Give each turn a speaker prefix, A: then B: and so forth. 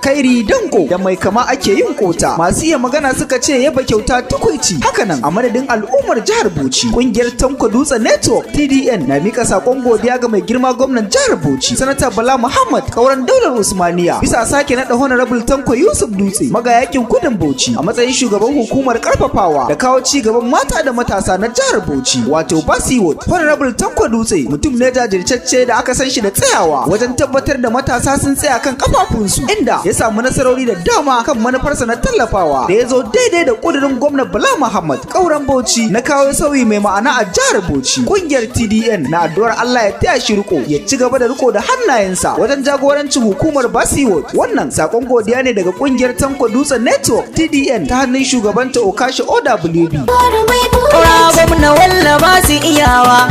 A: Alkhairi danko da mai kama ake yin kota. Masu iya magana suka ce yaba kyauta tukuici. Hakanan a madadin al'ummar jihar Bauchi, kungiyar Tanko Dutse Network TDN na mika sakon godiya ga mai girma gwamnan jihar Bauchi, Sanata Bala Muhammad Kauran Daular Usmaniya, bisa sake naɗa Honorable Tanko Yusuf Dutse, magayakin kudin Bauchi, a matsayin shugaban hukumar karfafawa da kawo ci gaban mata da matasa na jihar Bauchi, wato Basiwot. Honorable Tanko Dutse mutum ne jajirtacce da aka san shi da tsayawa wajen tabbatar da matasa sun tsaya kan kafafunsu, inda ya samu nasarori da dama kan manufarsa na tallafawa da ya zo daidai da kudirin gwamna Bala Muhammad Kauran Bauchi na kawo sauyi mai ma'ana a jihar Bauchi. Kungiyar TDN na addu'ar Allah ya taya shi riko, ya ci gaba da riko da hannayensa wajen jagorancin hukumar Basiwot. Wannan sakon godiya ne daga kungiyar Tanko Dutse Network TDN ta hannun shugabanta Okashi OWB.
B: Kaura gwamna walla ba su iyawa.